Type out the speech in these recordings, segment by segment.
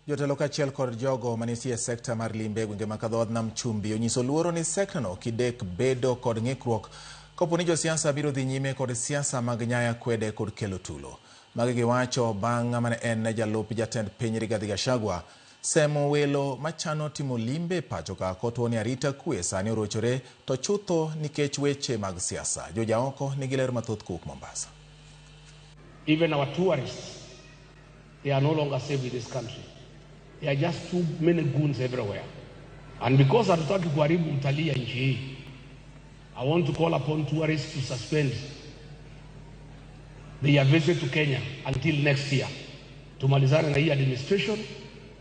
Jotelo kaachiel kod jogo manitie e sekta mar limbe e gwenge ma kadhodh nam chumbi onyiso luoro ni sektano kidek bedo kod ng'ikruok kapo ni josiasa biro dhi nyime kod siasa mag nyaya kwede kod kelo tulo. Magi giwacho bang' mane en jalup jatend piny Rigathi Gachagua semo welo machano timo limbe e pacho ka kotwo ni arita kwe sani orochore to chutho nikech weche mag siasa. Jojaoko nigi ler mathoth kowuok Mombasa. Even our tourists, they are no longer safe in this country. There are just too many goons everywhere. And because hatutaki kuharibu utalii ya nchi hii, I want to call upon tourists to suspend their visit to Kenya until next year. Tumalizane na hii administration,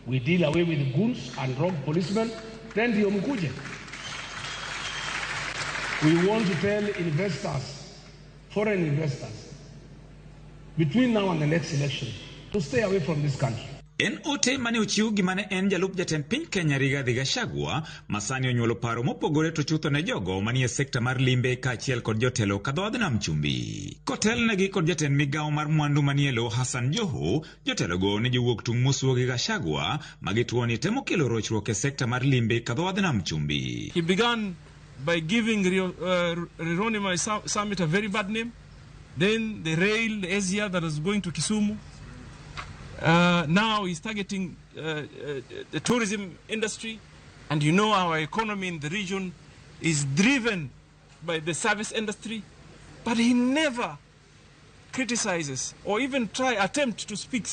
we deal away with goons and rogue policemen, then ndio mkuje. We want to tell investors, foreign investors, between now and the next election, to stay away from this country. En ote mane ochiw gi mane en jalup jatend piny Kenya Rigathi Gachagua ma sani onyuolo paro mopogore to chutho ne jogo manie sekta mar limbe kaachiel kod jotelo kadhodh nam chumbi. Kotelnegi kod jatend migawo mar mwandu manie lowo Hassan Joho, jotelogo ne jowuok tung' mosuo gi Gachagua ma gituo ni temo kelo rochruok e sekta mar limbe kadhodh nam chumbi. He began by giving Rironi Summit a very bad name. Then the rail, the SGR that was going to Kisumu. Now he's targeting the tourism industry. And you know our economy in the region is driven by the service industry. But he never criticizes or even try attempt to speak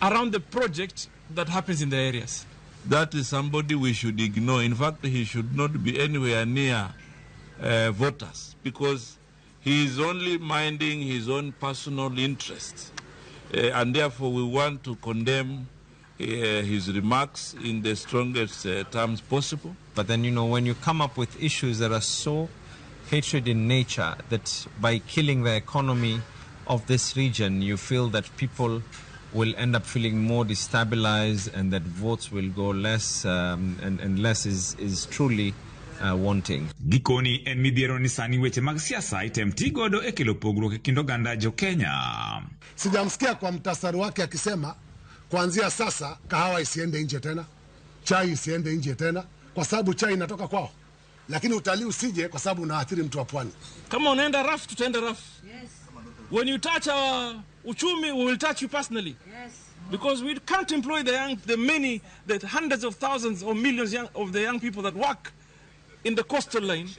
around the project that happens in the areas. That is somebody we should ignore. In fact, he should not be anywhere near voters because he is only minding his own personal interests. And therefore, we want to condemn his remarks in the strongest terms possible. But then, when you come up with issues that are so hatred in nature that by killing the economy of this region, you feel that people will end up feeling more destabilized and that votes will go less and less is truly wanting. Gikoni en midhiero ni sani weche mag siasa item ti godo e kelo pogruok e kind oganda jo Kenya. Sijamsikia kwa mtasari wake akisema kuanzia sasa kahawa isiende nje tena, chai isiende nje tena, kwa sababu chai inatoka kwao, lakini utalii usije kwa sababu unaathiri mtu wa pwani. Kama unaenda rough, tutaenda rough. Yes. When you touch our uchumi, we will touch you personally. Yes. Because we can't employ the young, the many, the hundreds of thousands or millions young, of the young people that work in the coastal line,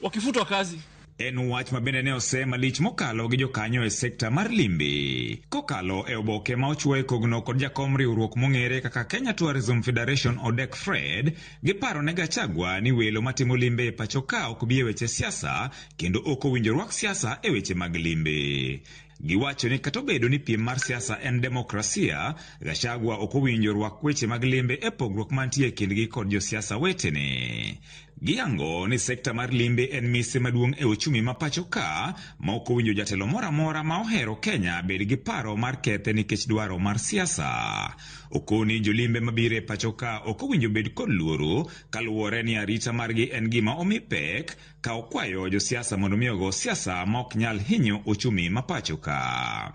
wakifutwa kazi. En wach ma bende ne ose malich mokalo gi jokanyo e sekta mar limbe. Kokalo e oboke ma ochuo e kogno kod jakom riwruok mong'ere kaka Kenya Tourism Federation Odek Fred, giparo ne Gachagua ni welo matimo limbe e pacho ka ok bi e weche siasa kendo ok owinjo rwak siasa e weche mag limbe. Giwacho ni kata obedo ni piem mar siasa en demokrasia, Gachagua ok owinjo rwak weche mag limbe e pogruok mantie e kindgi kod josiasa wetene. Giyango ni sekta mar limbe en mise maduong' e uchumi ma pacho ka, ma ok owinjo jatelo moro amora ma ohero Kenya bed gi paro mar kethe nikech dwaro mar siasa. Okoni jolimbe mabiro e pacho ka ok owinjo bed kod luoro kaluwore ni arita margi en gima omi pek ka okwayo josiasa mondo mi ogo siasa ma ok nyal hinyo uchumi ma pacho ka.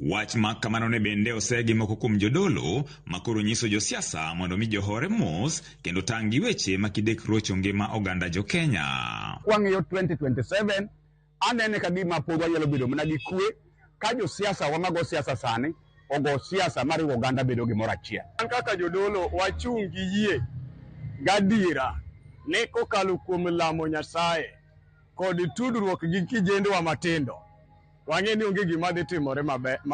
Wach ma kamano ne bende osegi moko kuom jodolo ma koro nyiso josiasa mondo mi johore mos kendo tang' gi weche ma kidek rocho ngima oganda jo Kenya. Kwang'iyo 2027 anene ka gima pod wanyalo bedo mana gi kwe ka josiasa wa mago siasa sani ogo siasa mariwo oganda bedo gimoro achiel. An kaka jodolo wachung' gi yie gadiera ni kokalo kuom lamo Nyasaye kod tudruok gi kijendewa matindo wang'e ni onge gima dhi timore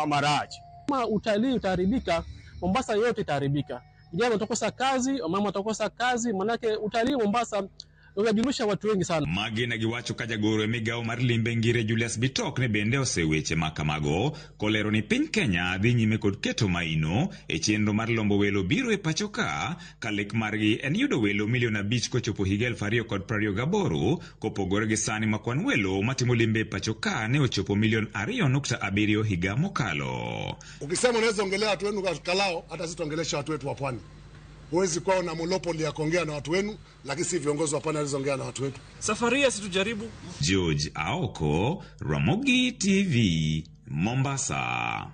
marach. Kama utalii utaharibika, Mombasa yote itaharibika. Vijana watakosa kazi, wamama watakosa kazi, manake utalii Mombasa unajulisha watu wengi sana. Magi ne giwacho ka jagoro e migawo mar limbe Ngire Julius Bitok ne bende oseweche ma kamago kolero ni piny Kenya dhi nyime kod keto maino e chenro mar lombo welo biro e pacho ka ka lek margi en yudo welo milion 5 kochopo higa 2028 kopogore gi sani ma kwan welo matimo limbe e pacho ka ne ochopo milion 2.7 higa mokalo. Ukisema unaweza ongelea watu wenu kalao, hata sisi tuongelesha watu wetu wa pwani. Huwezi kuwa na monopoli ya kuongea na watu wenu, lakini si viongozi wa pwani walizoongea na watu wetu. Safari hii situjaribu. George Aoko, Ramogi TV, Mombasa.